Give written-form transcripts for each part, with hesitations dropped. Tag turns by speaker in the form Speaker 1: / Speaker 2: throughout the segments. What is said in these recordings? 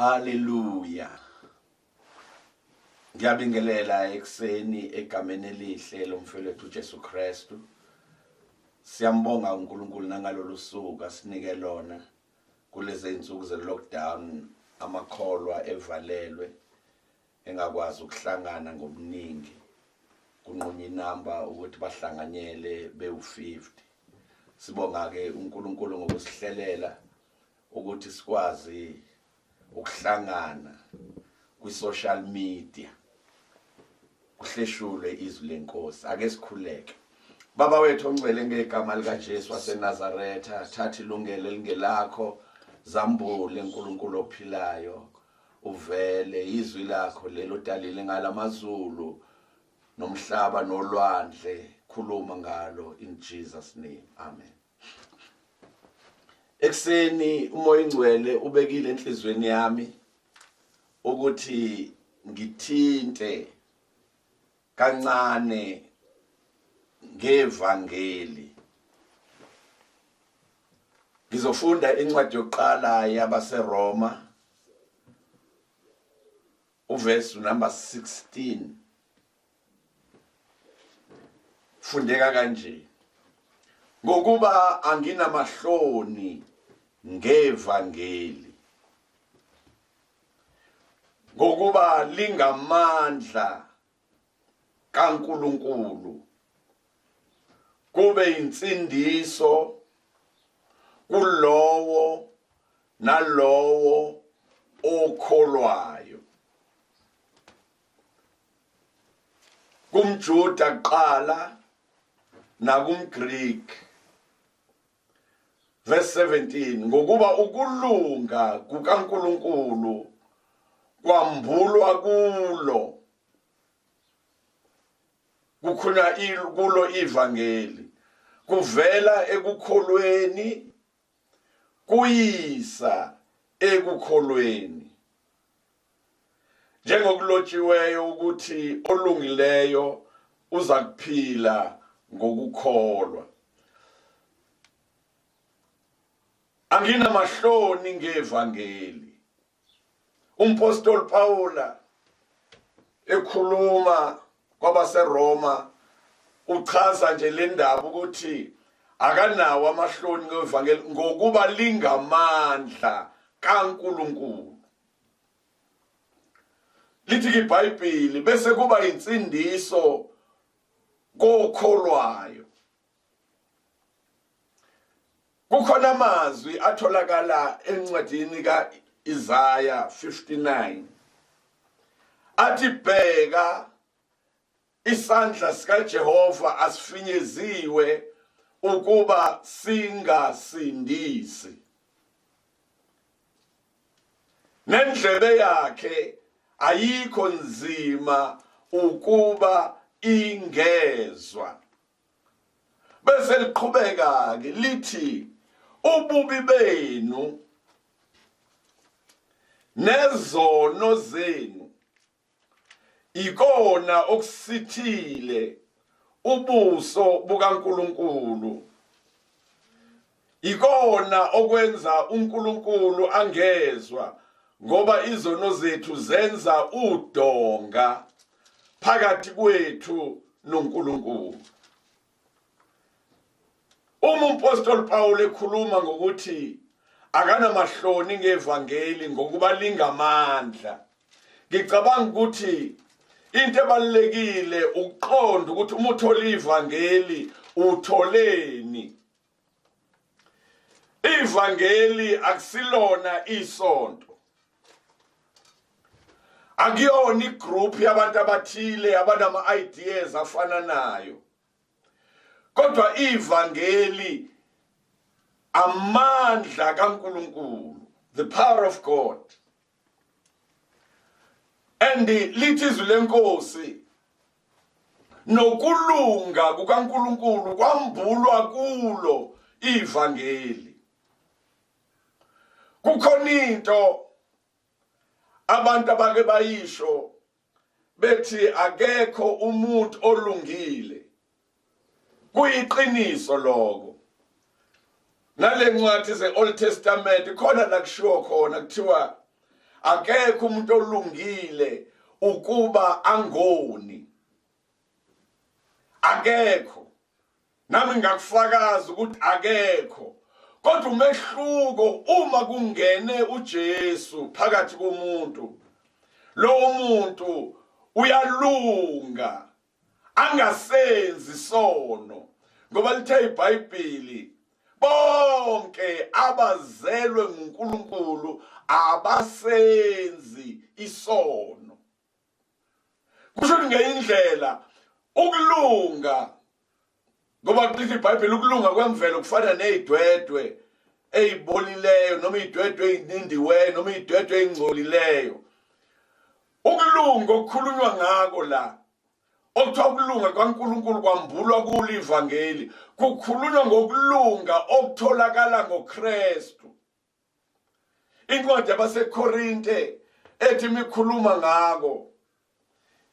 Speaker 1: Haleluya. Ngiyabingelela ekuseni egameni elihle lomfowethu uJesu Kristu. Siyambonga uNkulunkulu nangalolu suku asinike lona kulezi insuku ze lockdown amakholwa evalelwe engakwazi ukuhlangana ngobuningi kunqunywa inamba ukuthi bahlanganyele bewu-50. Sibonga-ke uNkulunkulu ngokusihlelela ukuthi sikwazi ukuhlangana kwi-social media kuhleshulwe izwi lenkosi. Ake sikhuleke. Baba wethu ongcwele, ngegama likaJesu waseNazaretha, thatha ilungelo elingelakho, zambule uNkulunkulu ophilayo, uvele izwi lakho lelo dalile ngalamazulu nomhlaba nolwandle, khuluma ngalo in Jesus name, amen. Ekuseni uMoya Ingcwele ubekile enhlizweni yami ukuthi ngithinte kancane ngevangeli. Ngizofunda incwadi yokuqala yabaseRoma uverse number 16. Fundeka kanje: ngokuba anginamahloni ngevangeli, ngokuba lingamandla kaNkuluNkulu kube insindiso kulowo nalowo okholwayo, kumJuda kuqala nakumGreek. Verse 17, ngokuba ukulunga kukaNkuluNkulu kwambulwa kulo, kukhona kulo ivangeli, kuvela ekukholweni kuyisa ekukholweni, njengokulotshiweyo ukuthi olungileyo uza kuphila ngokukholwa. Anginamahloni ngevangeli. Umpostoli Paula ekhuluma kwabaseRoma uchaza nje le ndaba ukuthi akanawo amahloni ngevangeli ngokuba lingamandla kaNkulunkulu. Lithi iBhayibheli bese kuba insindiso kokholwayo. Kukhona amazwi atholakala encwadini ka-Isaya 59 athi, bheka isandla sikaJehova asifinyeziwe ukuba singasindisi, nendlebe yakhe ayikho nzima ukuba ingezwa. Bese liqhubeka ke lithi, ububi benu nezono zenu ikona okusithile ubuso bukaNkuluNkulu, ikona okwenza uNkulunkulu angezwa, ngoba izono zethu zenza udonga phakathi kwethu noNkulunkulu. Uma umpostoli Paul ekhuluma ngokuthi akanamahloni ngevangeli ngokuba lingamandla, ngicabanga ukuthi into ebalulekile ukuqonda ukuthi uma uthola ivangeli utholeni. Ivangeli akusilona isonto, akuyona igroup yabantu abathile abanama ideas afananayo, kodwa ivangeli amandla kaNkuluNkulu, the power of God. And lithi izwi lenkosi, nokulunga kukaNkuluNkulu kwambulwa kulo ivangeli. Kukhona into abantu abake bayisho bethi akekho umuntu olungile. Kuyiqiniso lokho. Nale ncwadi ze-Old Testament khona la kushiwo khona kuthiwa Akekho umuntu olungile ukuba angoni. Akekho. Nami ngakufakaza ukuthi akekho. Kodwa umehluko uma kungene uJesu phakathi komuntu, lowo muntu uyalunga angasenzi sono ngoba lithe iBhayibheli bonke abazelwe nguNkulunkulu abasenzi isono. Kusho ukuthi ngenye indlela ukulunga ngoba kuthi iBhayibheli ukulunga kwemvelo kufana nezidwedwe ezibolileyo noma izidwedwe ezinindiweyo noma izidwedwe ezingcolileyo. Ukulunga okukhulunywa ngako la okuthiwa ukulunga kwaNkulunkulu kwambulwa kulo ivangeli kukhulunywa ngokulunga okutholakala ngoKristu. Incwadi yabaseKorinte ethi imikhuluma ngako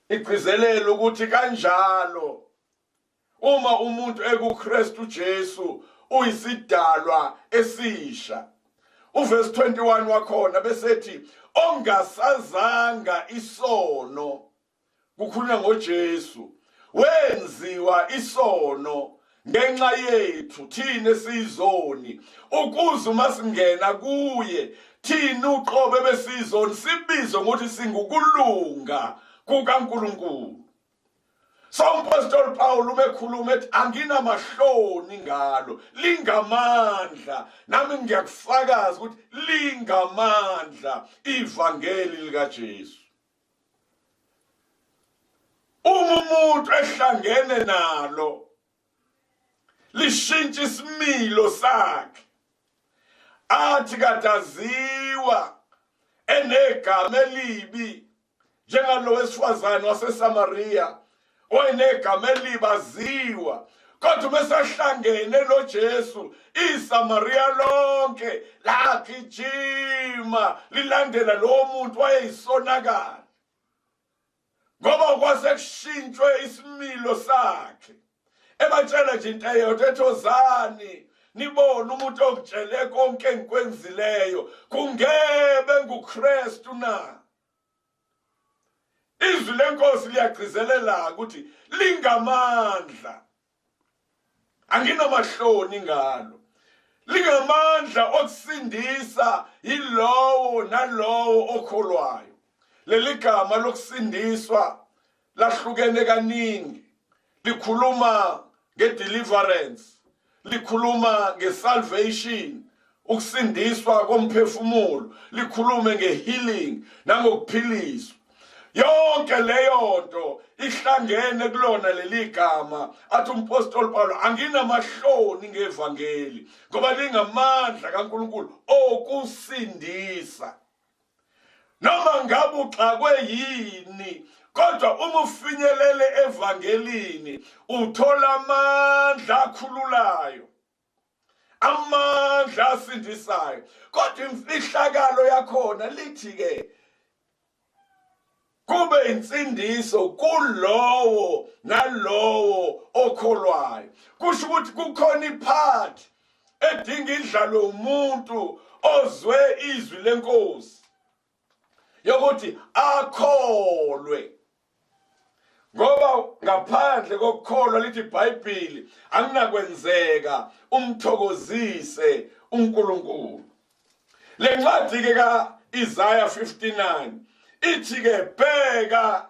Speaker 1: igcizelela ukuthi kanjalo uma umuntu ekuKristu Jesu uyisidalwa esisha. Uverse 21 wakhona besethi ongasazanga isono kukhulunywa ngoJesu wenziwa isono ngenxa yethu thina esiyizoni ukuze uma singena kuye thina uqobo ebesiyizoni sibizwe ngokuthi singukulunga kukaNkulunkulu. So umpostoli Paul uma ekhuluma ethi anginamahloni ngalo lingamandla, nami ngiyakufakaza ukuthi lingamandla ivangeli likaJesu. Uma umuntu ehlangene nalo lishintsha isimilo sakhe athi kade aziwa enegama elibi njengalo wesifazane waseSamaria owayenegama elibi aziwa kodwa uma esehlangene noJesu iSamaria lonke lagijima lilandela lowo muntu wayeyisonakala ngoba kwase kushintshwe isimilo sakhe ebatshela nje into eyodwa ethi ozani nibone umuntu ongitshele konke engikwenzileyo kungebe nguKristu na. Izwi lenkosi liyagcizelela ukuthi lingamandla. Anginamahloni ngalo. Lingamandla okusindisa yilowo nalowo okholwayo. Leli gama lokusindiswa lahlukene kaningi. Likhuluma ngedeliverance, likhuluma ngesalvation, ukusindiswa komphefumulo, likhulume ngehealing nangokuphiliswa. Yonke leyo nto ihlangene kulona leli gama athi umpostoli Paulo anginamahloni ngevangeli ngoba lingamandla kaNkulunkulu okusindisa. Noma ngabe uxakwe yini kodwa uma ufinyelele evangelini uthola amandla akhululayo, amandla asindisayo. Kodwa imfihlakalo yakhona lithi ke kube insindiso kulowo nalowo okholwayo. Kusho ukuthi kukhona iphathi edinga idlalwe umuntu ozwe izwi lenkosi yokuthi akholwe, ngoba ngaphandle kokukholwa lithi iBhayibheli akunakwenzeka umthokozise uNkulunkulu. Le ncwadi ke ka-Isaya 59 ithi ke bheka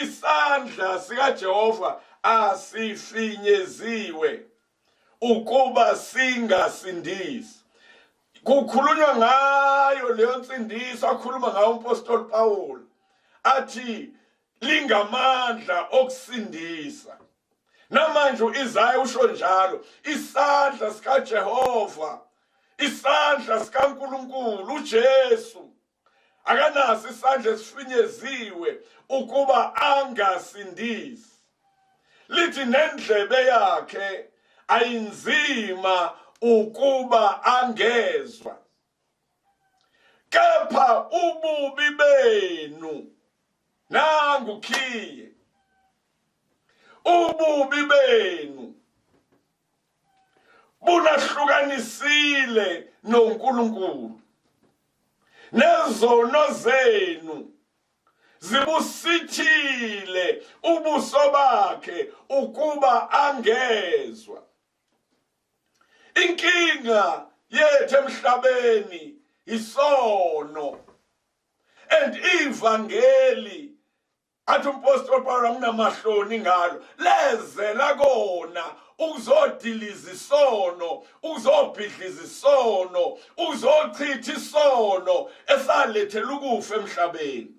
Speaker 1: isandla sikaJehova asifinyeziwe ukuba singasindisi. Kukhulunywa ngayo leyo nsindiso akhuluma ngayo umpostoli Paul athi lingamandla okusindisa. Namanje uIsaya usho njalo, isandla sikaJehova, isandla sikaNkulunkulu uJesu akanaso isandla esifinyeziwe ukuba angasindisi. Lithi nendlebe yakhe ayinzima ukuba angezwa, kepha ububi benu nangu khiye, ububi benu bunahlukanisile noNkulunkulu. Nezono zenu zibusithile ubuso bakhe ukuba angezwa. Inkinga yethu emhlabeni isono and ivangeli athi umpostoli Paul anginamahloni ngalo lezela kona ukuzodiliza isono ukuzobhidliza isono ukuzochitha isono esalethela ukufa emhlabeni.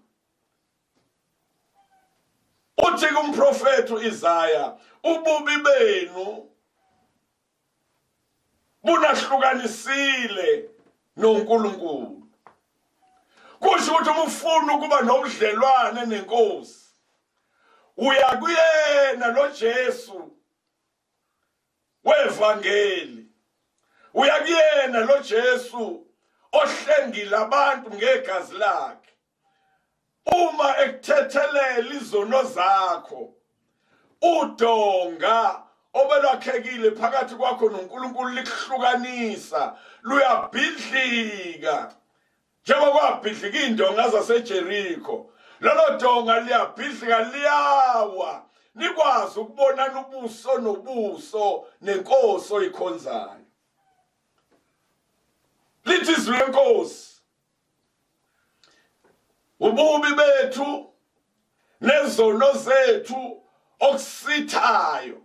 Speaker 1: Uthi kumprofethi uIsaya, ububi benu bunahlukanisile noNkulunkulu. Kusho ukuthi uma ufuna ukuba nobudlelwane nenkosi, uya kuyena lo Jesu wevangeli, uya kuyena lo Jesu ohlengile abantu ngegazi lakhe. Uma ekuthethelela izono zakho, udonga obelwakhekile phakathi kwakho noNkulunkulu likuhlukanisa luyabhidlika njengoba kwabhidlika iy'ndonga zaseJeriko. Lolo donga liyabhidlika liyawa, nikwazi ukubonana ubuso nobuso nenkosi oyikhonzayo. Lithi izwi lenkosi, ububi bethu nezono zethu okusithayo.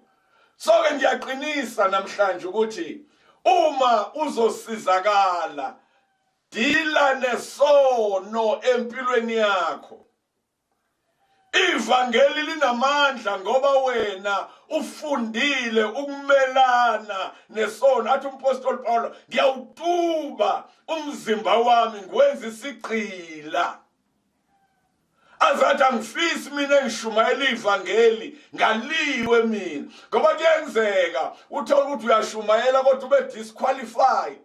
Speaker 1: So-ke ngiyaqinisa namhlanje ukuthi uma uzosizakala, dila nesono empilweni yakho. Ivangeli linamandla ngoba wena ufundile ukumelana nesono. Athi umpostoli Paulo, ngiyawutuba umzimba wami ngiwenza isigqila. Azathi angifisi mina engishumayela ivangeli ngaliwe mina, ngoba kuyenzeka uthole ukuthi uyashumayela kodwa ube disqualified.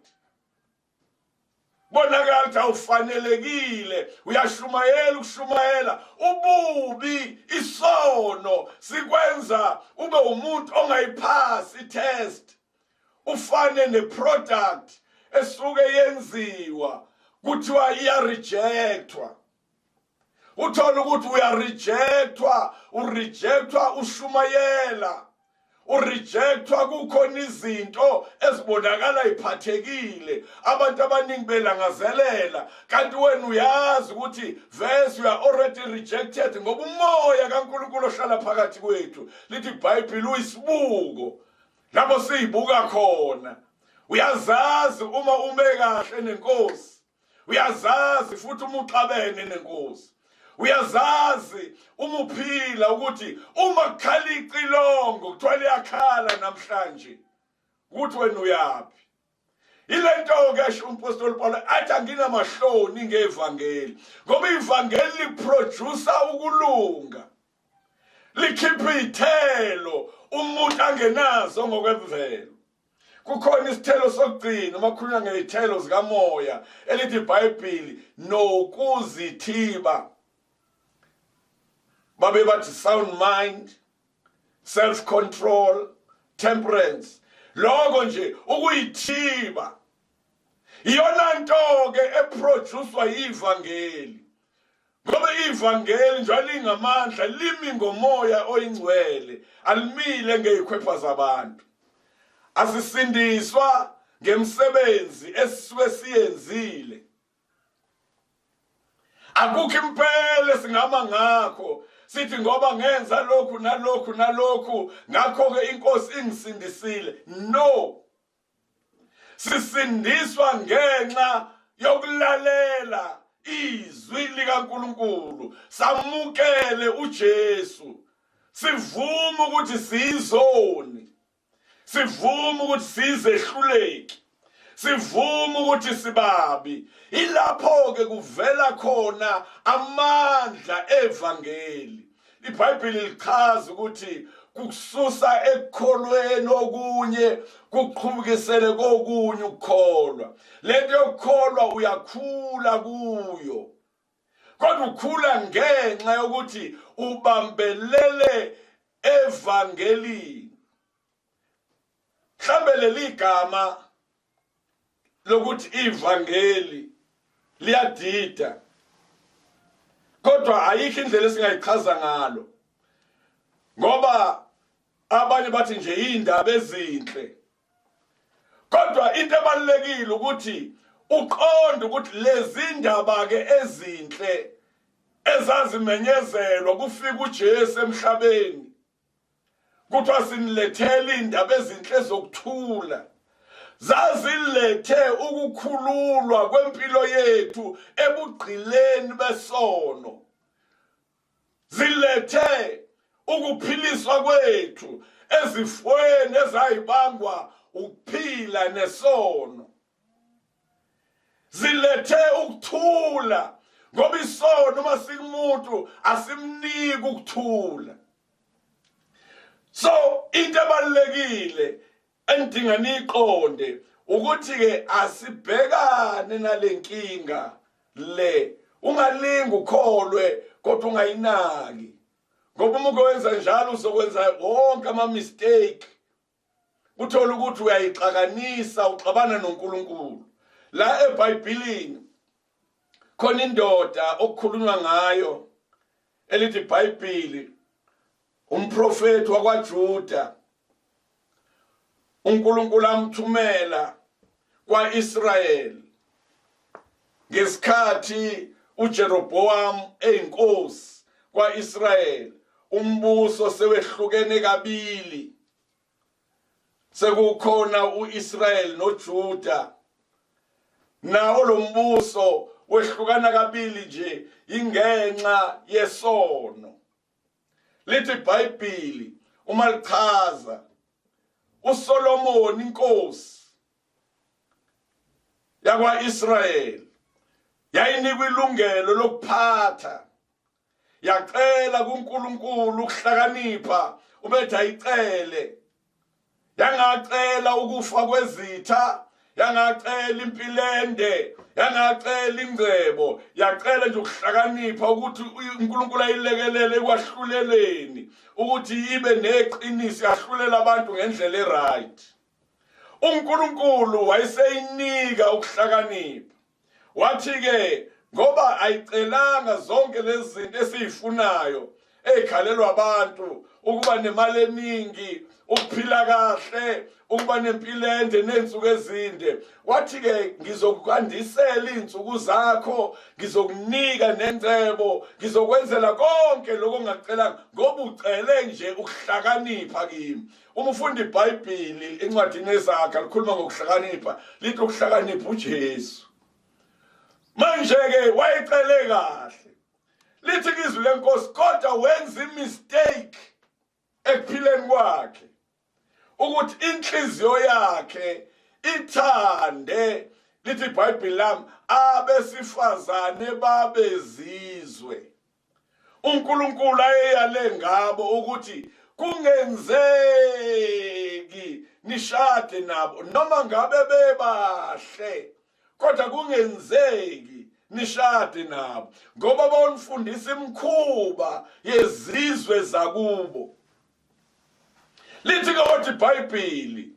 Speaker 1: Bonakala ukuthi awufanelekile, uyashumayela ukushumayela ububi, isono sikwenza ube umuntu ongayiphasi itest, ufane neproduct esuke yenziwa kuthiwa iyarejectwa. Uthola ukuthi uyarejectwa, urejectwa ushumayela, urejectwa kukhona izinto ezibonakala iphathekile abantu abaningi belangazelela, kanti wena uyazi ukuthi vese you are already rejected, ngoba umoya kaNkulunkulu ohlala phakathi kwethu, lithi iBhayibheli, uyisibuko lapho siyibuka khona. Uyazazi uma ume kahle nenkosi, uyazazi futhi uma uxabene nenkosi, uyazazi uma uphila ukuthi uma kukhala icilongo kuthiwa liyakhala namhlanje, ukuthi wena uyaphi. Ile nto-ke esho umpostoli Paulo athi anginamahloni ngevangeli, ngoba ivangeli liprodusa ukulunga, likhipha iy'thelo umuntu angenazo ngokwemvelo. Kukhona isithelo sokugcina uma kukhulunywa ngey'thelo zikamoya elithi iBhayibheli nokuzithiba. Babe bathi sound mind, self control, temperance. Lokho nje ukuyithiba iyona nto ke eproducewa yivangeli, ngoba ivangeli njalo lingamandla, limi ngomoya oyingcwele, alimile ngezikhwepha zabantu. Asisindiswa ngemisebenzi esisuke siyenzile. Akukho impela singama ngakho sithi ngoba ngenza lokhu nalokhu nalokhu, ngakho-ke inkosi ingisindisile. No, sisindiswa ngenxa yokulalela izwi likaNkulunkulu, samukele uJesu, sivume ukuthi siyizoni, sivume ukuthi sizehluleki, sivume ukuthi sibabi. Ilapho-ke kuvela khona amandla evangeli. IBhayibheli lichaza ukuthi kukususa ekukholweni okunye kuqhubekisele kokunye ukukholwa. Lento yokukholwa uyakhula kuyo, kodwa ukhula ngenxa yokuthi ubambelele evangelini. Mhlambe leli gama lokuthi ivangeli Liyadida. Kodwa ayikho indlela esingayichaza ngalo. Ngoba abanye bathi nje indaba ezinhle. Kodwa into ebalulekile ukuthi uqonde ukuthi lezi ndaba ke ezinhle ezazimenyezelwa kufika uJesu emhlabeni kuthiwa sinilethela indaba ezinhle zokuthula zazilethe ukukhululwa kwempilo yethu ebugqileni besono zilethe ukuphiliswa kwethu ezifweni ezayibangwa ukuphila nesono zilethe ukuthula ngoba isono uma sikumuntu asimniki ukuthula so into ebalulekile engidinga niyiqonde ukuthi ke asibhekane nalenkinga le ungalingi ukholwe kodwa ungayinaki ngoba uma ukwenza njalo uzokwenza wonke ama mistake uthola ukuthi uyayixakanisa uxabana noNkulunkulu la eBhayibhelini khona indoda okukhulunywa ngayo elithi iBhayibheli umprofeti wakwaJuda uNkulunkulu amthumela kwaIsrayeli ngesikhathi uJeroboam eyinkosi kwaIsrayeli umbuso sewehlukene kabili sekukhona uIsrayeli noJuda nawo lo mbuso wehlukana kabili nje ingenxa yesono lithi iBhayibheli uma lichaza uSolomon inkosi yakwaIsrayeli yayinikwa ilungelo lokuphatha yacela kuNkulunkulu ukuhlakanipha ubethi ayicele yangacela ukufa kwezitha yangacela impilende yangacela ingcebo yacela nje ukuhlakanipha ukuthi uNkulunkulu ayilekelele ekwahluleleni ukuthi ibe neqiniso yahlulela abantu ngendlela eright uNkulunkulu wayeseyinika ukuhlakanipha Wathi-ke ngoba ayicelanga zonke lezi zinto esiyifunayo ey'khalelwa abantu ukuba nemali eningi ukuphila kahle ukuba nempilo ende ney'nsuku ezinde wathi-ke ngizokwandisela iy'nsuku zakho ngizokunika nengcebo ngizokwenzela konke lokho ongakucelanga ngoba ucele nje ukuhlakanipha kimi Uma ufunda iBhayibheli encwadini yeZaga likhuluma ngokuhlakanipha, lithi ukuhlakanipha uJesu. Manje ke wayecele kahle. Lithi izwi lenkosi kodwa wenza imistake ekuphileni kwakhe ukuthi inhliziyo yakhe ithande lithi iBhayibheli lami abesifazane babezizwe uNkulunkulu ayeyale ngabo ukuthi kungenzeki nishade nabo noma ngabe bebahle kodwa kungenzeki nishade nabo ngoba bonifundisa imikhuba yezizwe zakubo lithi ke kodwa iBhayibheli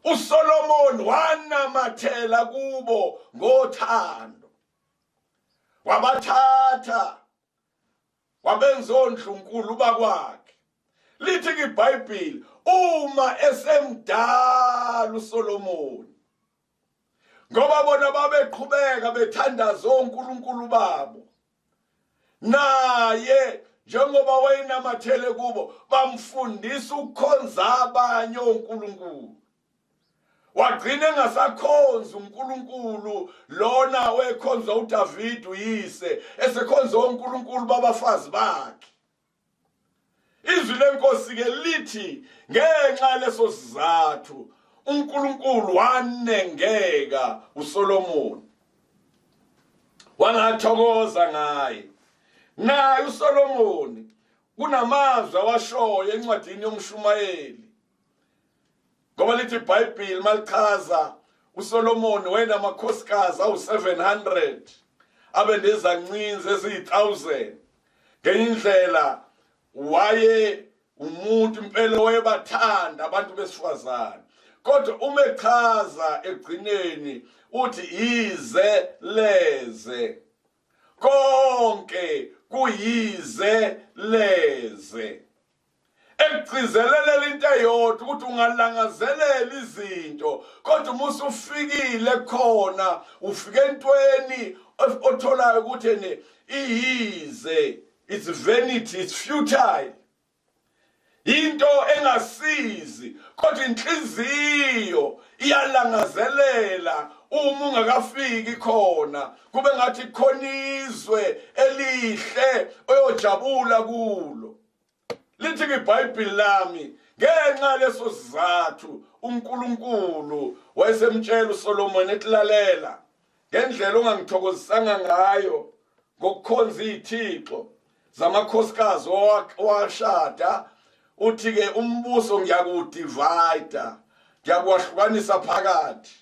Speaker 1: uSolomon wanamathela kubo ngothando wabathatha wabenza ondlunkulu bakwakhe lithi ke iBhayibheli uma esemdala uSolomoni ngoba bona babeqhubeka bethandaza onkulunkulu babo naye njengoba wayenamathele kubo bamfundisa ukukhonza abanye onkulunkulu wagcina engasakhonzi uNkulunkulu lona wekhonza uDavid uyise esekhonza oNkulunkulu babafazi bakhe izwi lenkosi ke lithi ngenxa leso sizathu uNkulunkulu wanengeka uSolomon wangathokoza ngaye naye uSolomoni kunamazwi awashoyo encwadini yomshumayeli ngoba lithi iBhayibheli malichaza uSolomon wayenamakhosikazi awu-700 abe nezancinzi eziyi-1000 ngenye indlela waye umuntu impela wayebathanda abantu besifazane Kodwa uma echaza ekugcineni uthi ize leze. Konke kuyize leze. Ekugcizelelela into eyodwa ukuthi ungalangazelela izinto kodwa uma usufikile khona ufike entweni otholayo ukuthi ne iyize, it's vanity, it's futile, into engasizi, kodwa inhliziyo iyalangazelela uma ungakafiki khona kube ngathi khona izwe elihle oyojabula kulo. Lithi iBhayibheli lami ngenxa leso sizathu uNkulunkulu wayesemtshela uSolomon ethi lalela ngendlela ongangithokozisanga ngayo ngokukhonza izithixo zamakhosikazi owashada, uthi ke umbuso ngiyakudivide, ngiyakuwahlukanisa phakathi,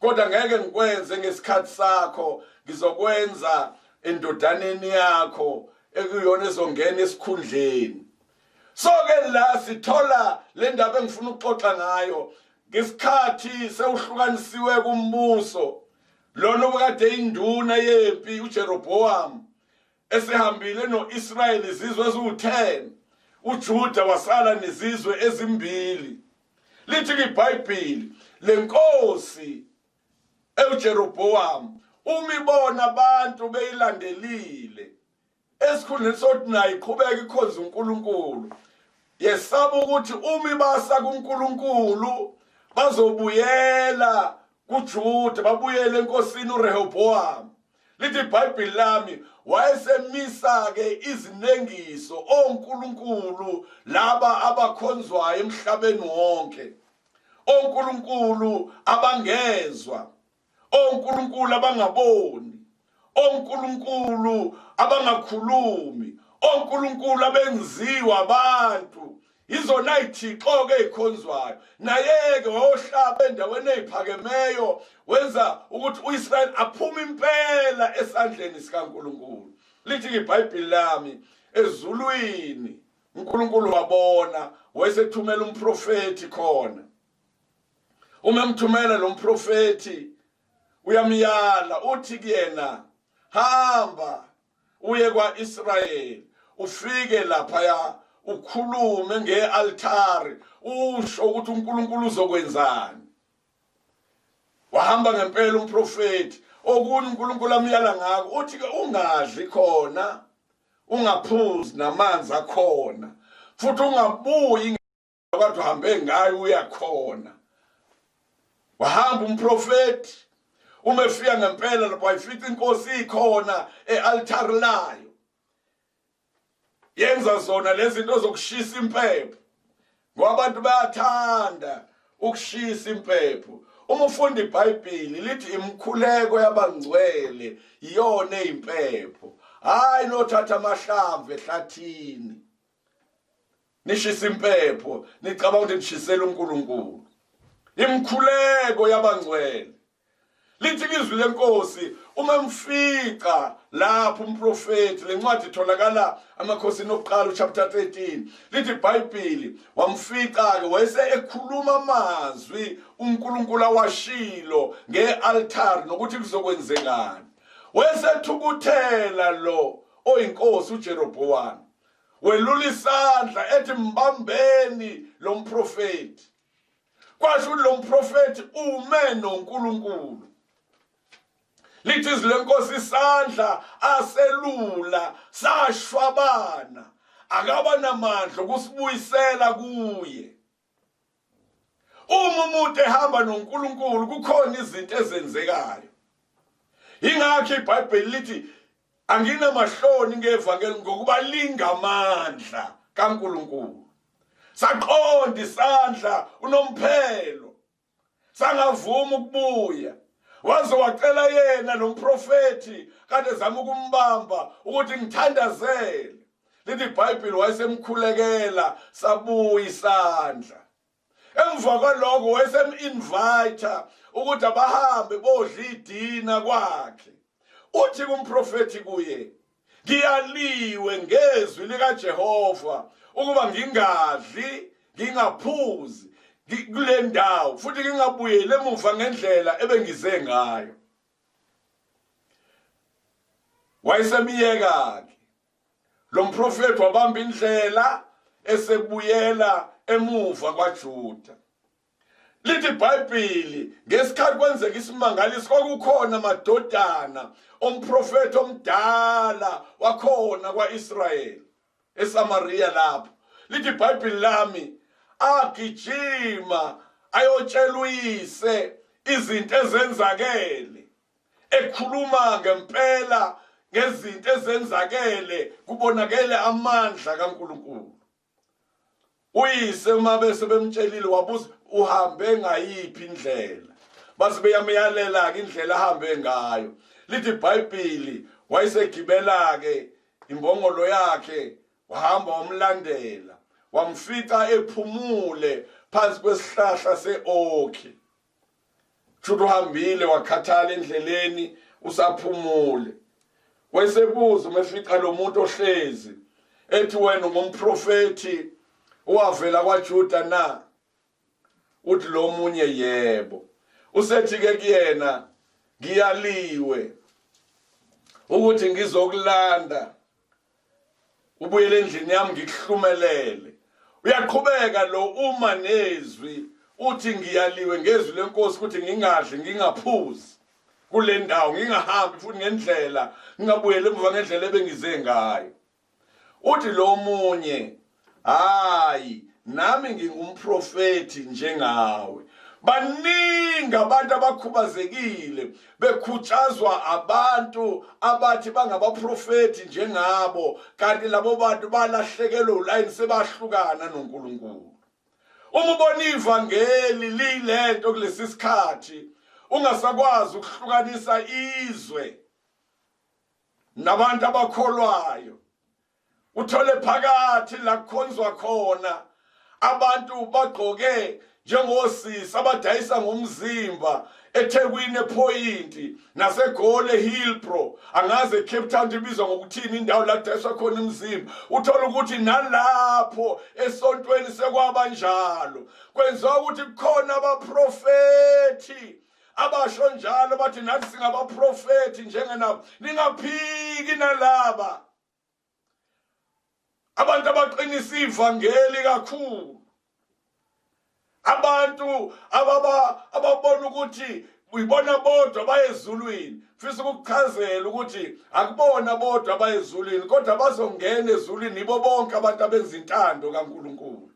Speaker 1: kodwa ngeke ngikwenze ngesikhathi sakho, ngizokwenza endodaneni yakho ekuyona ezongena esikhundleni. So ke la sithola le ndaba engifuna ukuxoxa ngayo ngesikhathi sewuhlukanisiwe kumbuso lona obukade induna yempi uJeroboam esehambile noIsrayeli izizwe eziwu-10, uJuda wasala nezizwe ezimbili. Lithi iBhayibheli lenkosi eUJeroboam uma ibona abantu beyilandelile esikhundleni sokuthi nayo iqhubeke ikhonze uNkulunkulu, yesaba ukuthi uma ibasa kuNkulunkulu bazobuyela kuJuda, babuyele enkosini uRehoboam. Lithi iBhayibheli lami wayesemisa-ke izinengiso onkulunkulu laba abakhonzwayo emhlabeni wonke, onkulunkulu abangezwa, onkulunkulu abangaboni, onkulunkulu abangakhulumi, onkulunkulu abenziwa abantu, Yizona iy'thixo-ke ey'khonzwayo. Naye-ke wayohlaba endaweni ey'phakemeyo, wenza ukuthi u-Israyeli aphume impela esandleni sikaNkulunkulu. Lithi-ke iBhayibheli lami, ezulwini uNkulunkulu wabona, wayesethumela umprofethi khona. Uma emthumela lo mprofethi uyamyala, uthi kuyena, hamba uye kwa-Israyeli ufike laphaya ukhulume nge-altare usho ukuthi uNkulunkulu uzokwenzani. Wahamba ngempela umprofethi, okunye uNkulunkulu amyala ngako uthi ke ungadli khona, ungaphuzi namanzi akhona, futhi ungabuyi kodwa uhambe ngayo uyakhona. Wahamba umprofethi, uma efika ngempela lapho wayifica inkosi ikhona e-altare layo, yenza zona lezi zinto zokushisa impepho, ngoba abantu bayathanda ukushisa impepho. Uma ufunda iBhayibheli lithi imikhuleko yabangcwele iyona eyimpepho, hayi nothatha amahlamvu ehlathini nishisa impepho nicabanga ukuthi nishisela uNkulunkulu. Imikhuleko yabangcwele. Lithi izwi lenkosi uma emfica lapho umprofethi, lencwadi itholakala amakhosini okuqala uchapter 13, lithi iBhayibheli wamfica ke wayese ekhuluma amazwi uNkulunkulu awashilo ngealtar nokuthi kuzokwenzekani. Wayesethukuthela lo oyinkosi uJeroboam, welula isandla ethi mbambeni lo mprofethi. Kwasho ukuthi lo mprofethi ume noNkulunkulu. Lithi izwi lenkosi isandla aselula sashwabana, akaba namandla okusibuyisela kuye. Uma umuntu ehamba noNkulunkulu kukhona izinto ezenzekayo. Ingakho iBhayibheli lithi anginamahloni ngevangeli ngokuba lingamandla kaNkulunkulu. Saqonda isandla unomphelo, sangavuma ukubuya. Waze wacela yena lo mprofethi kade ezama ukumbamba ukuthi ngithandazele. Lithi iBhayibheli wayesemkhulekela sabuya isandla. Emva kwaloko wayesem-invite ukuthi abahambe bodla idina kwakhe. Uthi kumprofethi kuye, ngiyaliwe ngezwi likaJehova ukuba ngingadli ngingaphuzi. kule ndawo futhi ngingabuyeli emuva ngendlela ebengize ngayo. Wayesemiyeka-ke lo mprofethi, wabamba indlela esebuyela emuva kwaJuda. Lithi iBhayibheli ngesikhathi kwenzeka isimangaliso kwakukhona amadodana omprofethi omdala wakhona kwaIsrayeli eSamaria lapho. Lithi iBhayibheli lami agijima ayotshela uyise izinto ezenzakele, ekhuluma ngempela ngezinto ezenzakele, kubonakele amandla kaNkulunkulu. Uyise uma bese bemtshelile wabuza uhambe ngayiphi indlela, base beyamyalela-ke indlela ahambe ngayo. Lithi iBhayibheli wayesegibela-ke imbongolo yakhe wahamba wamlandela, wamfica ephumule phansi kwesihlahla se-okhi. Kusho uhambile wakhathala endleleni usaphumule. Wayesebuza uma efica lo muntu ohlezi ethi wena ungumprofethi owavela kwaJuda na? Uthi lo munye yebo. Usethi ke kuyena ngiyaliwe ukuthi ngizokulanda ubuyele endlini yami ngikuhlumelele. Uyaqhubeka lo uma nezwi uthi ngiyaliwe ngezwi lenkosi ukuthi ngingadli ngingaphuzi kule ndawo, ngingahambi futhi ngendlela, ngingabuyeli emuva ngendlela ebengize ngayo. Uthi lo munye, hayi nami ngingumprofethi njengawe. Baningi abantu abakhubazekile bekhutshazwa abantu abathi bangabaprofethi njengabo, kanti labo bantu balahlekelwe ulayini, sebahlukana noNkulunkulu. Uma ubona ivangeli liyilento kulesi sikhathi, ungasakwazi ukuhlukanisa izwe nabantu abakholwayo, uthole phakathi la kukhonzwa khona abantu bagqoke njengosisi abadayisa ngomzimba eThekwini ePhoyinti naseGoli eHillbrow, angazi eCape Town ibizwa ngokuthini indawo la kudayiswa khona imizimba. Uthola ukuthi nalapho esontweni sekwaba njalo, kwenziwa ukuthi kukhona abaprofethi abasho njalo bathi nathi singabaprofethi njengenabo. Ningaphiki nalaba abantu abaqinisa ivangeli kakhulu, abantu ababona ukuthi uyibona bodwa bayezulwini. Fisa ukukuchazela ukuthi akubona bodwa abayezulwini, kodwa bazongena ezulwini yibo bonke abantu abenza intando kaNkulunkulu.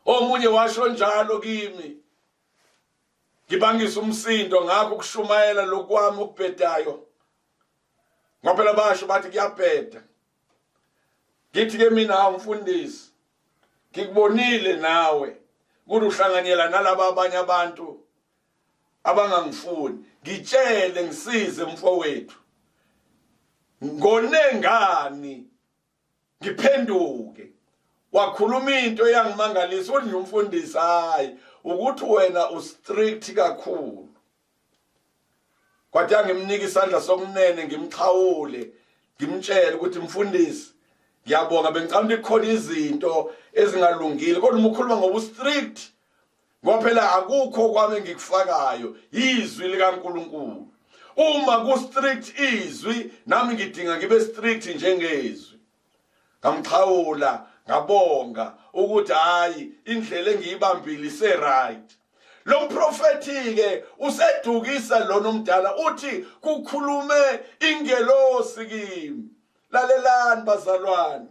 Speaker 1: Omunye washo njalo kimi, ngibangisa umsindo ngakho ukushumayela lokwami okubhedayo, ngoba phela basho bathi kuyabheda. Ngithi ke mina, hawu mfundisi, ngikubonile nawe ukuthi uhlanganyela nalaba abanye abantu abangangifuni. Ngitshele ngisize mfowethu, ngone ngani ngiphenduke? Wakhuluma into eyangimangalisa, uthi nje umfundisi, hayi ukuthi wena ustrict kakhulu. Kwathi angimnika isandla sokunene ngimxhawule, ngimtshele ukuthi mfundisi ngiyabonga, bengicabanga ukuthi kukhona izinto ezingalungile, kodwa uma ukhuluma ngobu strict, ngoba phela akukho kwami engikufakayo, izwi likaNkulunkulu. Uma ku strict izwi, nami ngidinga ngibe strict njengezwi. Ngamxhawula ngabonga ukuthi hayi indlela engiyibambile ise right. Lo mprofethi ke usedukisa lona omdala, uthi kukhulume ingelosi kimi. Lalelani bazalwane,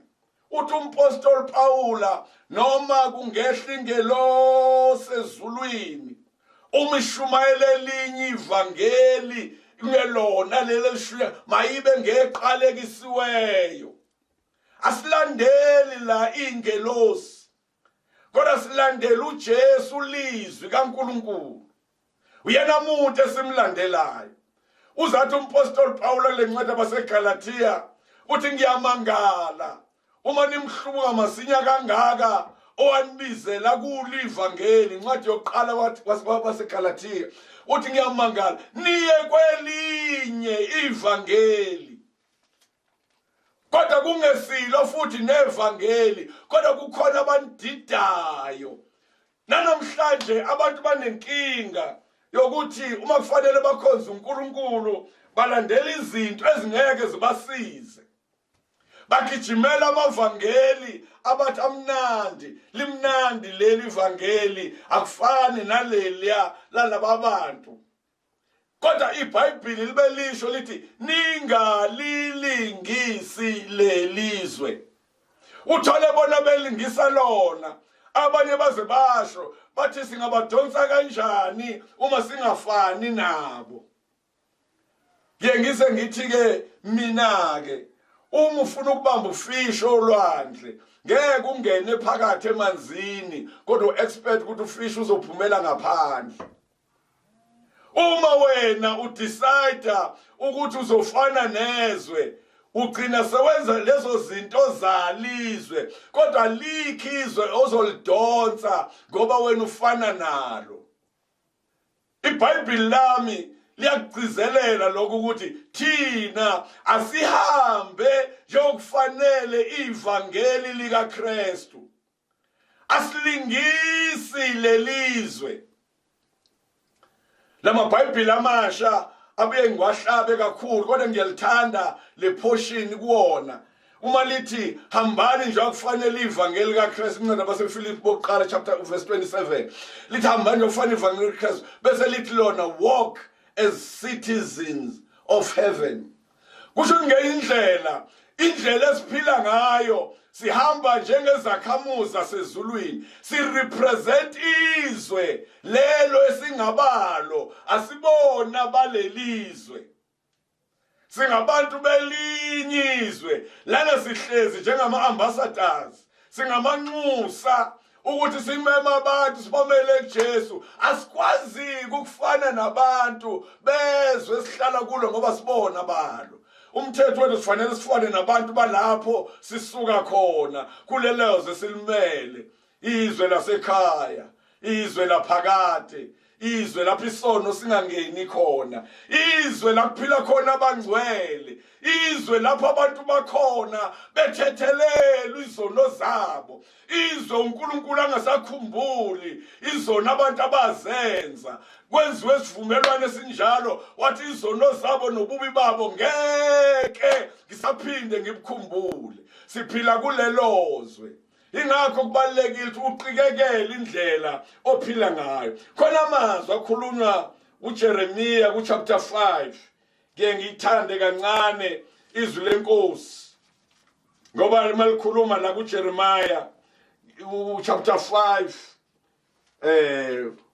Speaker 1: uthi umpostoli Paula noma kungehla ingelosi ezulwini uma ishumayela elinye ivangeli kungelona leli elishuya, mayibe ngeqalekisiweyo. Asilandeli la ingelosi, kodwa silandela uJesu, lizwi kaNkulunkulu. Uyena muntu esimlandelayo. Uzathi umpostoli Paul kule ncwadi abaseGalatia uthi ngiyamangala uma nimhlubuka masinya kangaka owanibizela kulivangeli. Incwadi yokuqala waseGalatia uthi ngiyamangala niye kwelinye ivangeli, kodwa kungesilo futhi nevangeli, kodwa kukhona abanididayo. Nanamhlanje abantu banenkinga yokuthi uma kufanele bakhonze uNkulunkulu balandela izinto ezingeke zibasize. Bagijimela amavangeli abathi amnandi, limnandi leli vangeli akufani naleliya lalaba bantu. Kodwa iBhayibheli libe lisho lithi ningalilingisi lelizwe. Uthole bona belingisa lona. Abanye baze basho bathi singabadonsa kanjani uma singafani nabo. Ngiye ngize ngithi ke mina ke uma ufuna ukubamba ufish olwandle ngeke ungene phakathi emanzini kodwa u-expect ukuthi ufish uzophumela ngaphandle. Uma wena udecide ukuthi uzofana nezwe ugcina sewenza lezo zinto zalizwe kodwa likhi izwe ozolidonsa ngoba wena ufana nalo. IBhayibheli lami liyakugcizelela lokho ukuthi thina asihambe njengokufanele ivangeli likaKristu. Asilingisi lelizwe. LamaBhayibheli amasha abuye ngiwahlabe kakhulu kodwa ngiyalithanda le portion kuwona. Uma lithi hambani nje akufanele ivangeli kaKristu incwadi abaseFilipi bokuqala chapter verse 27 lithi hambani nje kufanele ivangeli kaKristu bese lithi lona walk as citizens of heaven. Kusho ngenye indlela, indlela esiphila ngayo sihamba njengezakhamuzi zasezulwini, sirepresent izwe lelo esingabalo, asibona balelizwe. Singabantu belinye izwe, lana sihlezi njengama ambassadors, singamanxusa ukuthi simema abantu sibamele kuJesu. Asikwazi ukufana nabantu bezwe esihlala kulo ngoba sibona balo. Umthetho wethu sifanele sifane nabantu balapho sisuka khona kulelo zwe silimele, izwe lasekhaya, izwe laphakade, izwe lapho isono singangeni khona, izwe la kuphila khona abangcwele, izwe lapho abantu bakhona bethethelelwa izono zabo, izwe uNkulunkulu angasakhumbuli izono abantu abazenza. Kwenziwe isivumelwano esinjalo, wathi izono zabo nobubi babo ngeke ngisaphinde ngibukhumbule. Siphila kulelo zwe. Ingakho kubalulekile ukuthi uqikekele indlela ophila ngayo. Khona amazwi akhulunywa uJeremiya kuchapter 5. Ngeke ngiyithande kancane izwi lenkosi. Ngoba uma likhuluma la kuJeremiya uchapter 5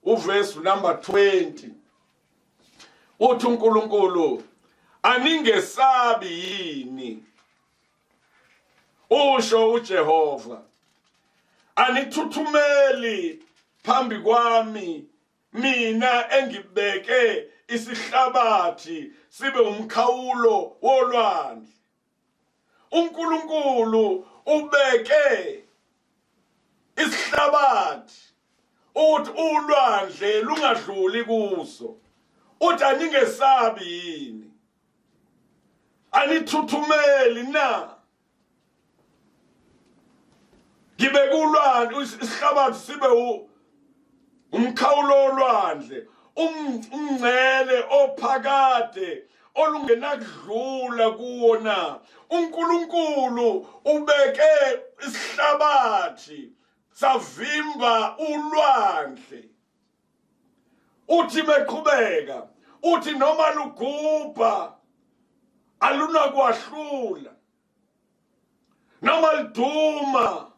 Speaker 1: uverse number 20 uthi uNkulunkulu aningesabi yini, usho uJehova, anithuthumeli phambi kwami mina engibeke isihlabathi sibe umkhawulo wolwandle. uNkulunkulu ubeke isihlabathi uthi ulwandle lungadluli kuso, uthi aningesabi yini, anithuthumeli na? Ngibeke ulwandle isihlabathi sibe umkhawulo wolwandle, umngcele ophakade olungenakudlula kuwo na? uNkulunkulu ubeke isihlabathi savimba ulwandle. Uthi meqhubeka uthi noma lugubha alunakwahlula, noma liduma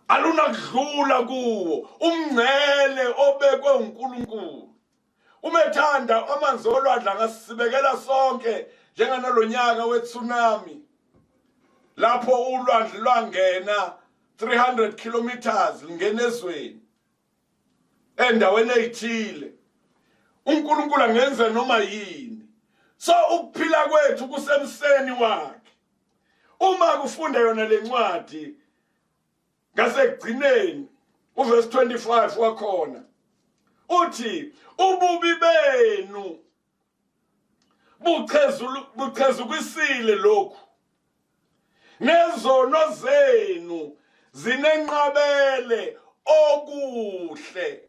Speaker 1: alunakudlula kuwo, umngcele obekwe uNkulunkulu. Umethanda amanzi olwandle angasibekela sonke njenganalonyaka wetsunami lapho ulwandle lwangena 300 kilometers lingena ezweni endaweni eyithile. uNkulunkulu angenza noma yini. So ukuphila kwethu kusemseni wakhe. Uma kufunda yona lencwadi ngasekugcineni uverse 25 wakhona uthi ububi benu buchezukisile lokhu, nezono zenu zinenqabele okuhle.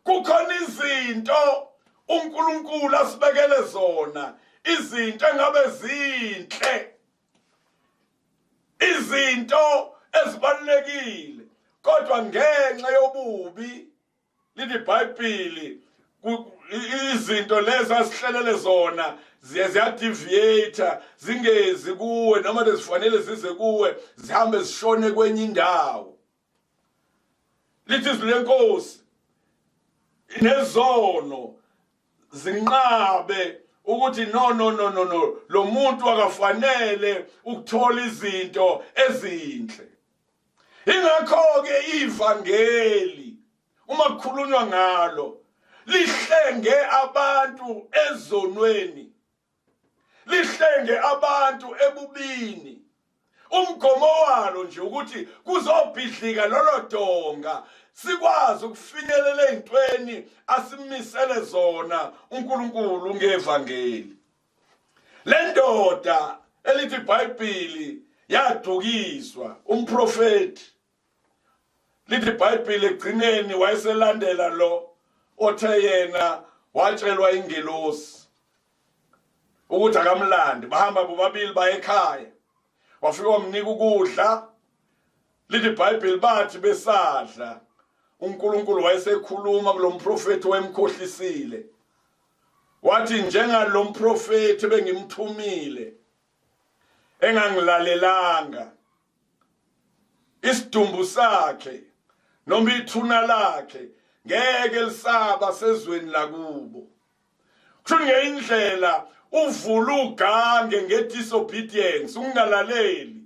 Speaker 1: Kukhona izinto uNkulunkulu asibekele zona, izinto engabe zinhle, izinto ezibalulekile, kodwa ngenxa yobubi, lithi iBhayibheli, izinto lezi asihlelele zona ziye ziyadeviate, zingezi kuwe noma lezifanele zize kuwe, zihambe zishone kwenye indawo. Lithi izwi lenkosi, nezono zinqabe ukuthi no, no, no, no, no, lo muntu akafanele ukuthola izinto ezinhle. Ingakho ke ivangeli uma kukhulunywa ngalo lihlenge abantu ezonweni, lihlenge abantu ebubini. Umgomo walo nje ukuthi kuzobhidlika lolo donga, sikwazi ukufinyelela ezintweni asimisele zona uNkulunkulu ngevangeli. Le ndoda elithi iBhayibheli yadukiswa umprofeti, lithi iBhayibheli egcineni wayeselandela lo othe yena watshelwa ingelosi ukuthi akamlandi. Bahamba bobabili baye ekhaya, wafika wamnika ukudla. Lithi iBhayibheli bathi besadla, uNkulunkulu wayesekhuluma kulomprofeti wayemkhohlisile, wathi njengalomprofeti bengimthumile engangilalelanga, isidumbu sakhe noma ithuna lakhe ngeke lisaba sezweni lakubo. Kusho ngeyindlela uvula ugange nge-disobedience, ukungalaleli,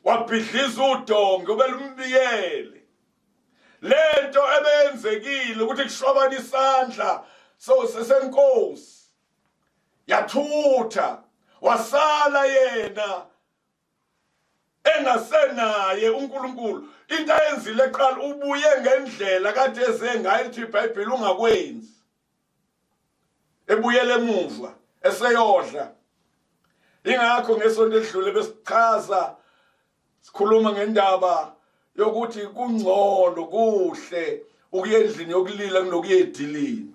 Speaker 1: wabhidliza udonge obelumbiyele. Lento ebeyenzekile ukuthi kushwabana isandla so senkosi yathutha, wasala yena engasenaye uNkulunkulu. Into ayenzile eqala, ubuye ngendlela kade eze ngayo, lithi iBhayibheli ungakwenzi. Ebuyele emuva eseyodla. Ingakho ngesonto edlule besichaza, sikhuluma ngendaba yokuthi kungcono kuhle ukuya endlini yokulila kunokuya edilini.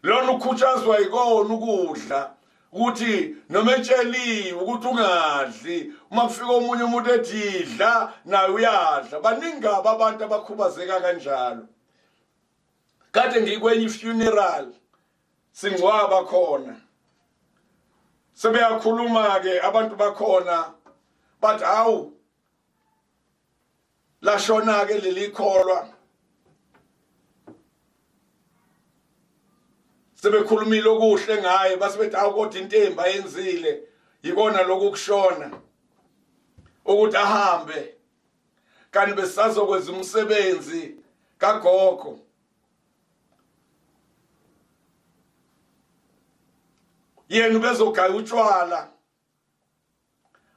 Speaker 1: Lona ukhutshazwa yikona ukudla, ukuthi noma etsheliwe ukuthi ungadli, uma kufika omunye umuntu ethi idla, naye uyadla. Baningi kabi abantu abakhubazeka kanjalo. Kade ngikwenye funeral, singcwaba khona, sebeyakhuluma ke abantu bakhona, bathi hawu, lashona ke leli kholwa. Sebekhulumile okuhle ngaye, base bethi awu, kodwa intemba ayenzile yikona lokhu kushona, ukuthi ahambe, kanti besazokwenza umsebenzi kagogo. Yena ubezogaya utshwala.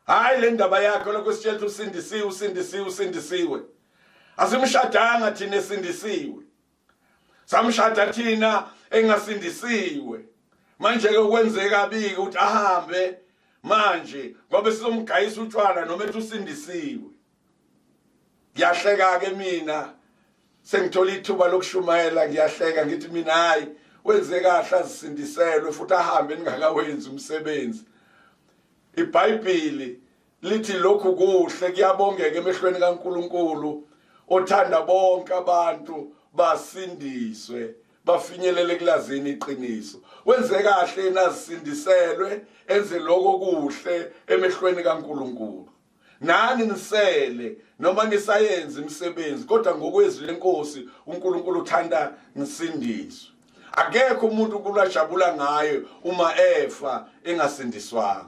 Speaker 1: Hayi, le ndaba yakhe lokho sitshela usindisiwe, usindisiwe, usindisiwe. Asimshadanga thina esindisiwe, samshada thina engasindisiwe. Manje ke kwenzeka biki ukuthi ahambe manje, ngoba sizomgayisa utshwala noma ethi usindisiwe. Ngiyahleka ke mina, sengithola ithuba lokushumayela, ngiyahleka, ngithi mina hayi, wenze kahle azisindiselwe futhi ahambe ningakawenzi umsebenzi. IBhayibheli lithi lokhu kuhle, kuyabongeka emehlweni kaNkuluNkulu, othanda bonke abantu basindiswe, bafinyelele kulazini iqiniso. Wenze kahle nazisindiselwe, enze lokho kuhle emehlweni kaNkuluNkulu. Nani nisele noma nisayenza imisebenzi, kodwa ngokwezwi lenkosi uNkulunkulu uthanda nisindiswe. Akekho umuntu uNkulunkulu ngaye uma efa engasindiswanga.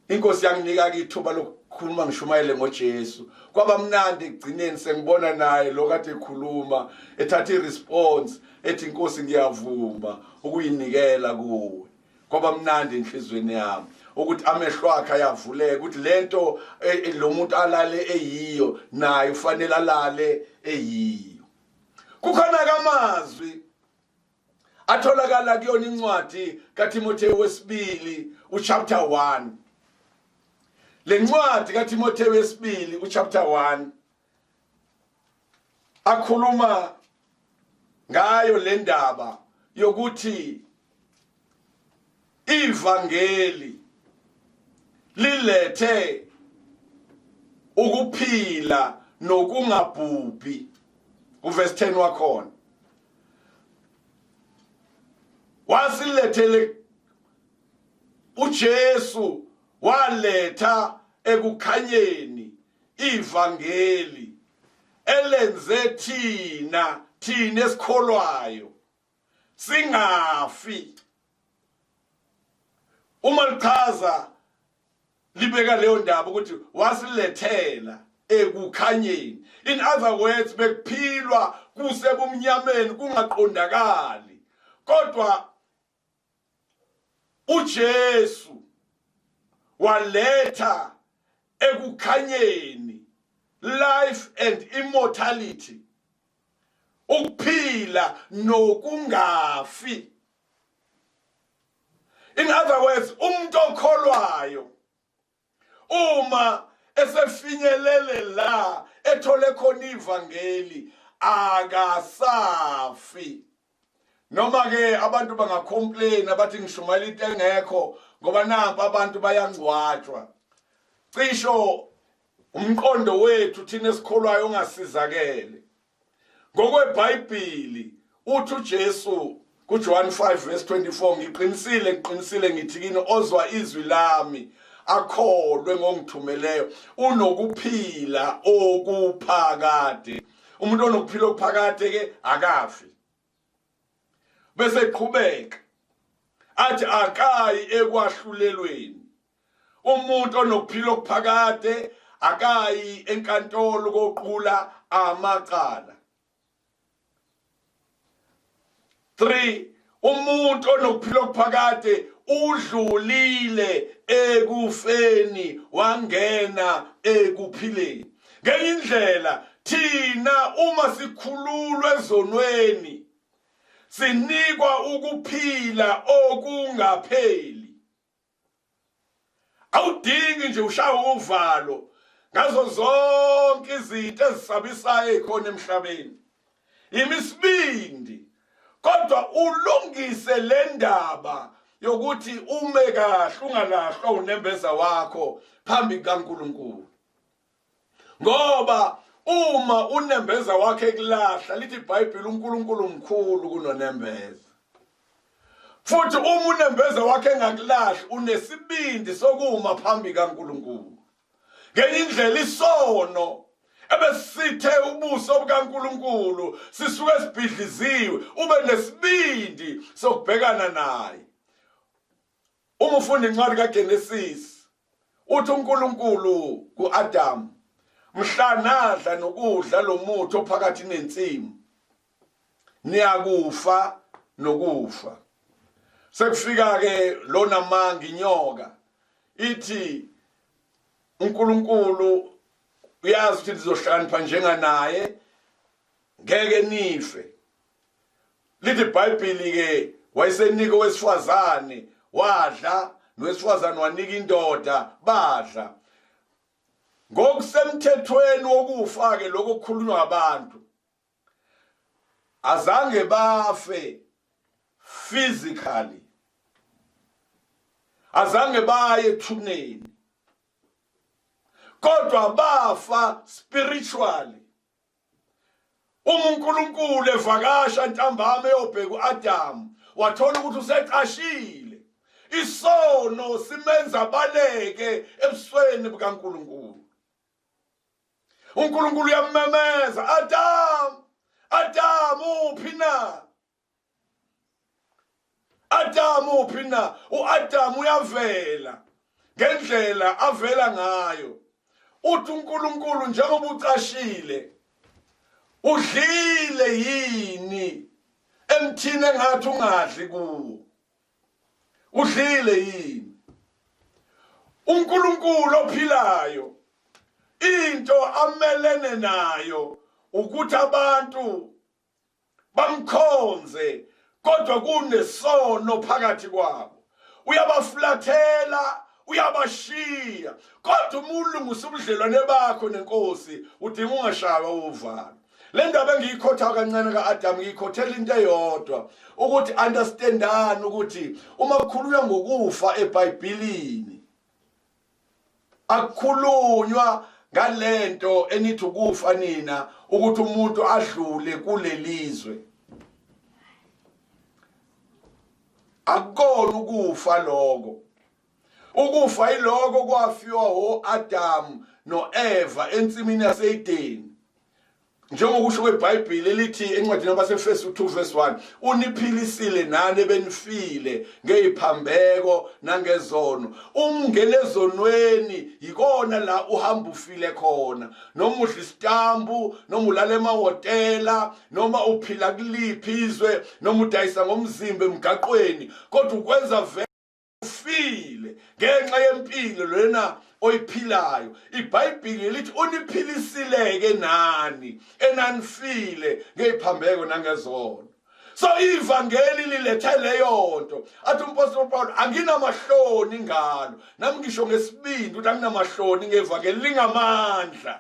Speaker 1: Inkosi yanginika ke ithuba lokukhuluma, ngishumayele ngoJesu. Kwaba mnandi ekugcineni sengibona naye lo kade ekhuluma ethatha iresponse, ethi inkosi ngiyavuma ukuyinikela kuwe. Kwaba mnandi enhlizweni yami ukuthi amehlo akhe ayavuleka, ukuthi lento lo muntu alale eyiyo, naye ufanele alale eyiyo. Kukhona kamazwi atholakala kuyona incwadi kaTimotheo wesibili uchapter 1. Le ncwadi kaTimotheo wesibili uchapter 1. Akhuluma ngayo le ndaba yokuthi ivangeli lilethe ukuphila nokungabhubhi, uverse 10 wakhona, wasilethele uJesu, waletha ekukhanyeni ivangeli elenze thina esikholwayo singafi. Uma lichaza libeka leyo ndaba ukuthi wasilethela ekukhanyeni. In other words, bekuphilwa kusebumnyameni, kungaqondakali, kodwa uJesu waletha ekukhanyeni life and immortality, ukuphila nokungafi. In other words, umuntu okholwayo uma esefinyelele la ethole khona ivangeli akasafi. Noma ke abantu bangacomplain abathi ngishumayela into engekho ngoba nampa abantu bayangcwatshwa, cisho umqondo wethu thina esikholwayo ongasizakele ngokweBhayibheli. Uthi uJesu kuJohn 5 verse 24, "Ngiqinisile, ngiqinisile ngithi kini, ozwa izwi lami akholwe ngongithumeleyo unokuphila okuphakade." Umuntu onokuphila okuphakade ke akafi. Bese qhubeka athi akayi ekwahlulelweni. Umuntu onokuphila okuphakade akayi enkantolo koqula amacala. 3, umuntu onokuphila okuphakade udlulile ekufeni wangena ekuphileni. Ngenye indlela, thina uma sikhululwe ezonweni sinikwa ukuphila okungapheli. Awudingi nje ushawe uvalo ngazo zonke izinto ezisabisayo ezikhona emhlabeni. Imisibindi, kodwa ulungise le ndaba yokuthi ume kahle, ungalahlwa unembeza wakho phambi kukaNkulunkulu, ngoba uma unembeza wakhe ekulahla, lithi iBhayibheli uNkulunkulu mkhulu kunonembeza. Futhi uma unembeza wakhe engakulahli, unesibindi sokuma phambi kaNkulunkulu. Ngenye indlela, isono ebesithe ubuso bukaNkulunkulu sisuke sibhidliziwe, ube nesibindi sokubhekana naye. Uma ufunda incwadi kaGenesis, uthi uNkulunkulu kuAdam, "Mhla nadla nokudla lo muthi ophakathi nensimu, niyakufa nokufa." Sekufika ke lona manga, inyoka, ithi uNkulunkulu uyazi ukuthi nizohlakanipha njenganaye, ngeke nife. Lithi iBhayibheli ke wayesenika owesifazane, wadla, nowesifazane wanika indoda, badla. Ngokusemthethweni wokufa ke lokho kukhulunywa abantu, azange bafe physically, azange baye ethuneni, kodwa bafa spiritually. Uma uNkulunkulu evakasha ntambama eyobheka uAdamu, wathola ukuthi usecashile. Isono simenza baleke ebusweni bukaNkulunkulu. uNkulunkulu uyammemeza, "Adam, Adam, uphi na? Adam, uphi na?" uAdam uyavela ngendlela avela ngayo. Uthi uNkulunkulu, "Njengoba ucashile, udlile yini emthini engathi ungadli kuwo? Udlile yini?" UNkulunkulu ophilayo, into amelene nayo ukuthi abantu bamkhonze kodwa kunesono phakathi kwabo. Uyabafulathela, uyabashiya. Kodwa uma ulungisa ubudlelwane bakho nenkosi, udinga ungashaywa uvalo. Le ndaba engiyikhotha kancane ka-Adam ngiyikhothela into eyodwa ukuthi understandani ukuthi uma kukhulunywa ngokufa eBhayibhelini akukhulunywa ngalento enithi ukufa nina ukuthi umuntu adlule kulelizwe akukona ukufa lokho ukufa yiloko kwafiwa oAdam noEva ensimini yaseEdeni njengokusho kweBhayibheli elithi encwadini yabaseFesu 2 verse 1 uniphilisile nani ebenifile ngeziphambeko nangezono umngene ezonweni yikona la uhamba ufile khona noma udla isitambu noma ulala emahhotela noma uphila kuliphi izwe noma udayisa ngomzimba emgaqweni kodwa ukwenza ufile ngenxa yempilo lena oyiphilayo iBhayibheli lithi uniphilisileke nani enanifile ngeziphambeko nangezono so ivangeli lilethe leyo nto athi umpostoli Paul anginamahloni ngalo nami ngisho ngesibindi ukuthi anginamahloni ngevangeli lingamandla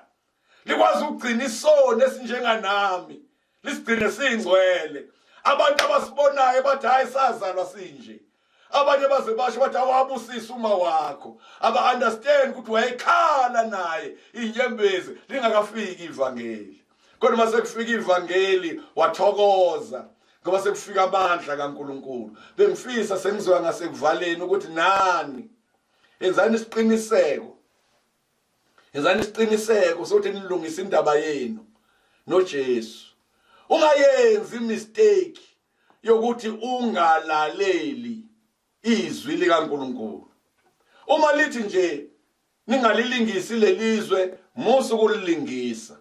Speaker 1: likwazi ukugcina isono esinjenganami lisigcine singcwele abantu abasibonayo bathi hayi sazalwa sinje abanye baze basho bathi awabusisa uma wakho aba understand ukuthi wayekhala naye inyembezi lingakafiki ivangeli kodwa mase kufika ivangeli wathokoza ngoba sekufika amandla kaNkuluNkulu bengifisa sengizoya ngasekuvaleni ukuthi nani yenzani isiqiniseko Yenzani isiqiniseko sokuthi nilungise indaba yenu noJesu. Ungayenzi mistake yokuthi ungalaleli izwi likaNkuluNkulu. Uma lithi nje ningalilingisi lelizwe musa ukulilingisa.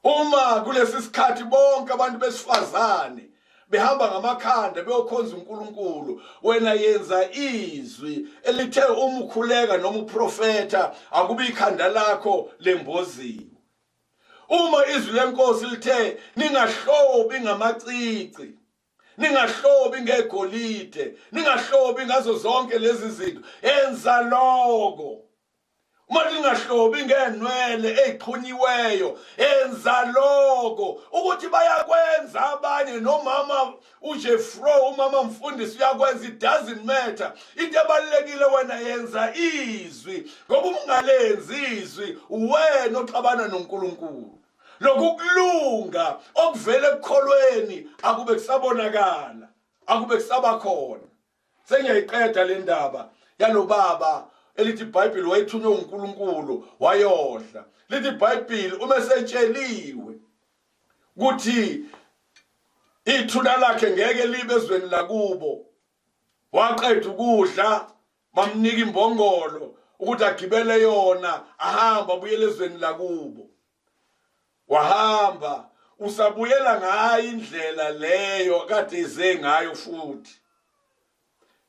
Speaker 1: Uma kulesi sikhathi bonke abantu besifazane behamba ngamakhanda beyokhonza uNkulunkulu wena yenza izwi elithe uma ukhuleka noma uprofetha akube ikhanda lakho lemboziwe uma izwi lenkosi lithe ningahlobi ngamacici ningahlobi ngegolide ningahlobi ngazo zonke lezi zinto enza lokho uma lingahlobi ngenwele eyixhunyiweyo enza lokho ukuthi bayakwenza abanye nomama uJeffro umama mfundisi uyakwenza it doesn't matter into ebalulekile wena yenza izwi ngoba ungalenzi izwi wena oxabana noNkulunkulu lokhu kulunga okuvela ekukholweni akube kusabonakala akube kusaba khona Sengiyayiqeda le ndaba yalobaba elithi iBhayibheli wayethunywe uNkulunkulu wayodla. Lithi iBhayibheli uma esetsheliwe ukuthi ithuna lakhe ngeke libe ezweni lakubo waqeda ukudla bamnika imbongolo ukuthi agibele yona ahamba abuyele ezweni lakubo wahamba usabuyela ngayo indlela leyo kade ize ngayo futhi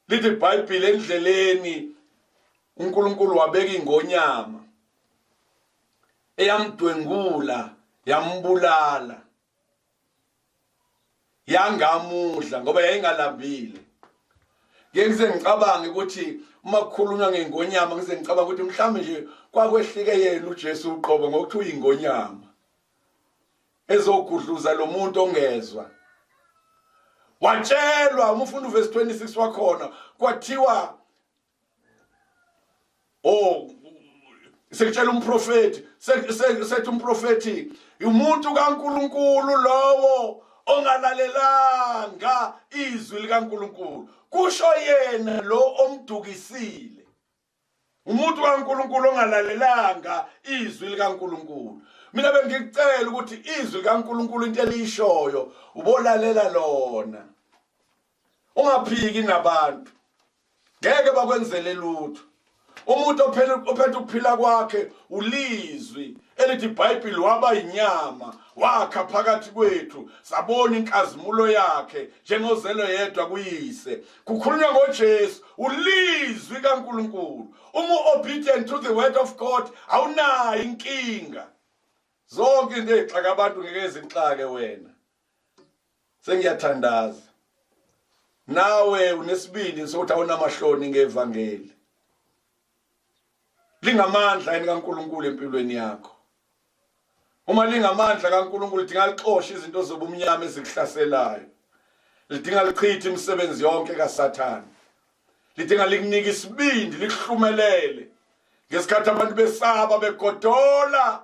Speaker 1: lithi iBhayibheli endleleni uNkulunkulu wabeka ingonyama eyamdwengula yambulala yangamudla ngoba yayingalambile ngeke ngize ngicabange ukuthi uma kukhulunywa ngengonyama ngize ngicabanga ukuthi mhlawumbe nje kwakwehlike yena uJesu uqobo ngokuthi uyingonyama ezogudluza lo muntu ongezwa watshelwa uma ufunda uvesi 26 wakhona kwathiwa Oh sekutshela umprofeti sethi umprofeti umuntu kaNkuluNkulu lowo ongalalelanga izwi likaNkuluNkulu kusho yena lo omdukisile umuntu kaNkuluNkulu ongalalelanga izwi likaNkuluNkulu mina bengikucela ukuthi izwi likaNkuluNkulu into eliyishoyo ubolalela lona ungaphiki nabantu ngeke bakwenzele lutho umuntu ophela ophethe ukuphila kwakhe ulizwi elithi iBhayibheli waba inyama wakha phakathi kwethu sabona inkazimulo yakhe njengozelo yedwa kuyise kukhulunywa ngoJesu ulizwi kaNkuluNkulu uma obedient to the word of God awunayo inkinga zonke into ezixaka abantu ngeke zixake wena Sengiyathandaza. Nawe unesibindi sokuthi awunamahloni ngevangeli. Lingamandla yini kaNkuluNkulu empilweni yakho. Uma lingamandla kaNkulunkulu lidinga lixoshe izinto zobumnyama ezikuhlaselayo. Lidinga lichithe imisebenzi yonke kaSathane. Lidinga likunike isibindi likuhlumelele. Ngesikhathi abantu besaba begodola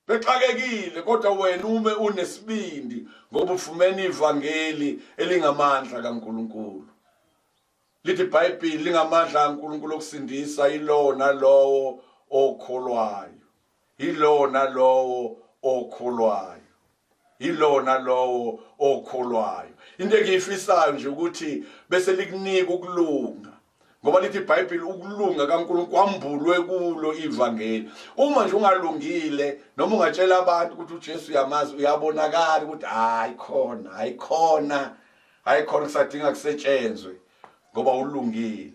Speaker 1: bexakekile kodwa wena ume unesibindi ngoba ufumene ivangeli elingamandla kaNkulunkulu. Lithi iBhayibheli lingamandla kaNkulunkulu okusindisa yilowo nalowo okholwayo. Yilowo nalowo okholwayo. Yilowo nalowo okholwayo. Into engiyifisayo nje ukuthi bese likunika ukulunga. Ngoba lithi iBhayibheli ukulunga kaNkulunkulu kwambulwe kulo ivangeli. Uma nje ungalungile noma ungatshela abantu ukuthi uJesu uyamazi uyabonakala ukuthi hayi khona, hayi khona. Hayi khona kusadinga kusetshenzwe ngoba ulungile.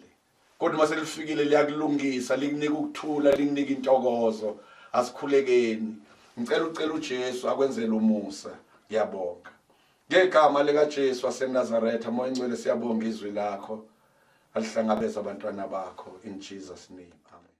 Speaker 1: Kodwa uma selifikile liyakulungisa, likunika ukuthula, likunika intokozo. Asikhulekeni. Ngicela ucela uJesu akwenzele umusa. Ngiyabonga. Ngegama likaJesu waseNazaretha, Moya Ngcwele siyabonga izwi lakho. Alihlangabeza abantwana bakho in Jesus name. Amen.